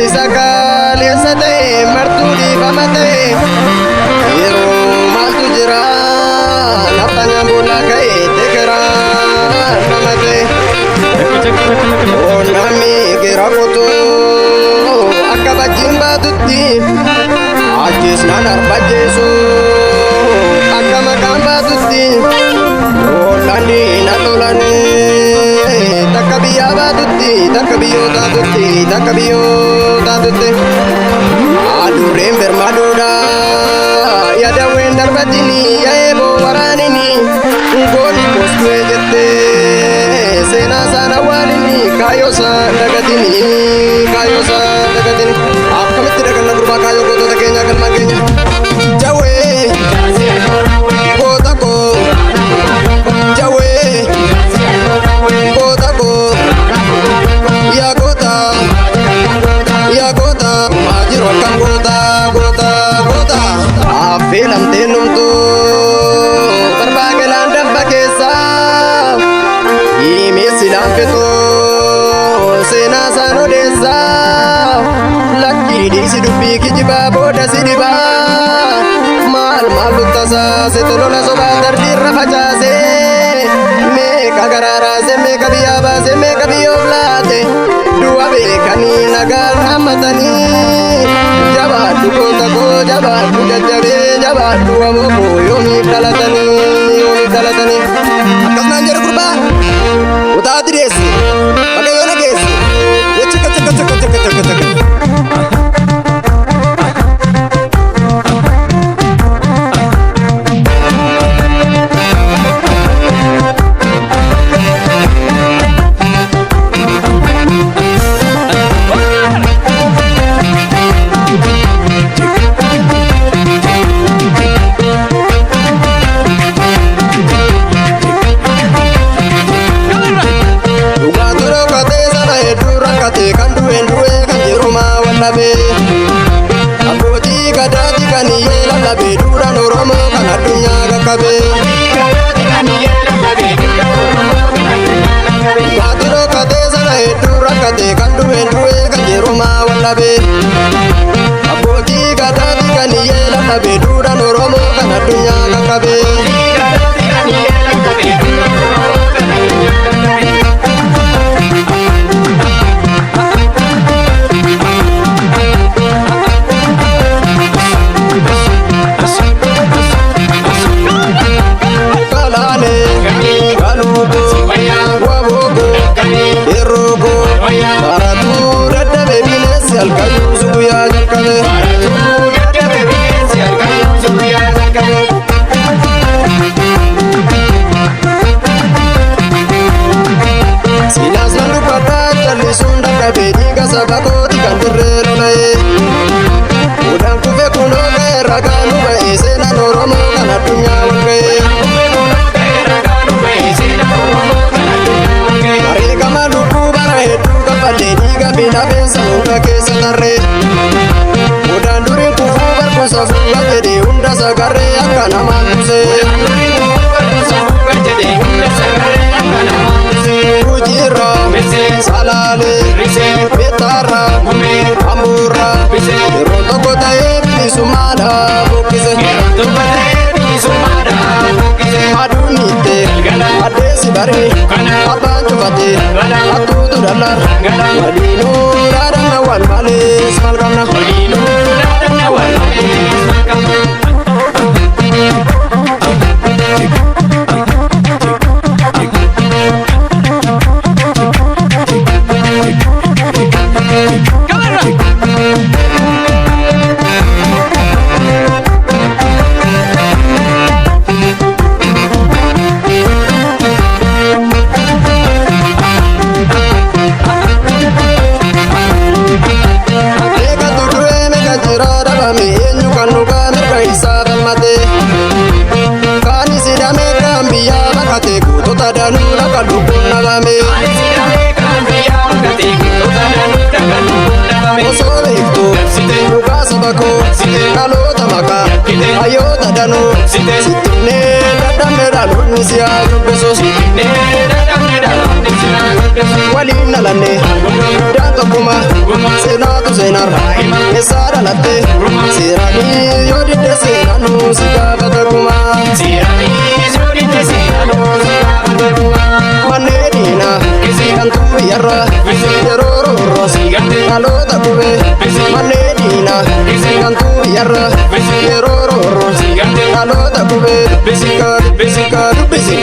Isa kaaleessa ta'e martuu dhiifama ta'e yeroo maaltu jira lafa boolla ka'e tekeraa nama ta'e. Namni gira kutuu akka bajjiin baatutti ajjeesnaan arbajjeesu akka maqaan baatutti lolanii na lolanii takka biyyaa baatutti takka biyyoo taatutti takka biyyoo taatutti adurreen birmaduudha yaadawween darbatini yaa'eeboo waraanini gooli kostu'ee jettee seenaa isaan awwaalini kaayyoo isaan dagatini kaayyoo isaan dagatini akkamitti daganna gurbaa kaayyoo gootota keenyaa galmaan keenya jawwee goota koo jawwee goota koo yaa goota yaa goota maa jiru akkam goota goota goota affeelamtee numtu barbaa galaan dabba keessaa himeessi laanfitu seenaa isaan odeessaa lakkii dhiisi dubbii kijibaa booda si dhibaa maal maal luttasaa si tolola sobaa darbiirra facaasee meeqa garaaraase meeqa biyyaa baase meeqa biyyoof laate du'a beekanii nagaan hammatanii jabaadhu goota koo jabaadhu jajjabee jabaadhu wamoo koo yoomiif dhalatanii yoomiif dhalatanii akkasumaan jedhu gurbaa utaati dhiyeesse bakka yoona geesse chaka chaka chaka chaka chaka chaka. Dhugaatu dhokatee sana hedduu rakkate kan du'een du'ee kan jirumaa wallabee abbootii gadaati kan iyyee lallabee duudhaan Oromoo kan addunyaa qaqqabee. Dhugaatu dhokatee sana hedduu rakkate kan du'een du'ee kan jirumaa wallabee abbootii gadaati kan iyyee lallabee duudhaan Oromoo kan addunyaa qaqqabee. Kalaane kaluuko wabooko yerrooko baratuu dadhabe bineensi halkayyuusu guyyaa jalqabe. Silaas nan dubbadhaa callisuun dadhabe dhiiga saba kooti kan dirree lola'e. Kudhan kufe kunoo ka'e ragaa nu ba'e seenaan Oromoo kan addunyaa wal ga'e. Bareegama lubbuu bara hedduu kaffallee dhiiga fi lafeensa hunda keessa tarree. Kudhan duriin kufuu barkuusa fuula jedhee hunda sagarree akka namaan kusee. Gujiirra, Salaalee, Meettaarra, Amboorra, yeroo tokko ta'ee bilisummaadha buqqise. Aduun hiitte, addeessi baree, abbaan cufate, hattuutu dallar, waliinuu dhaadanna wal malees maal qabna. Meeqatu du'ee meeqa jira dhabame eenyu kan dhugaa mirga isaa falmate. Kaanis hidhamee kaan biyyaa baqate gootota danuu lafa lubbuun dhabame. Osoo beektu dhugaa saba koo dhaloota maqaa hayyoota danuu sittinnee dadhabne dhaloonni si haa dubbisus. Waliin dhalanne daan tokkuma seenaatu seenaa. Diinarra eessaa dhalatte? Seeranii yoo didde seeranuu si gaafata gumaa. Manneen diinaa kan tuuyyarra yeroo roorro dhaloota qubee. Manneen diinaa kan tuuyyarra yeroo roorro dhaloota qubee. Dubbisi kaa dubbisi kaa dubbisi.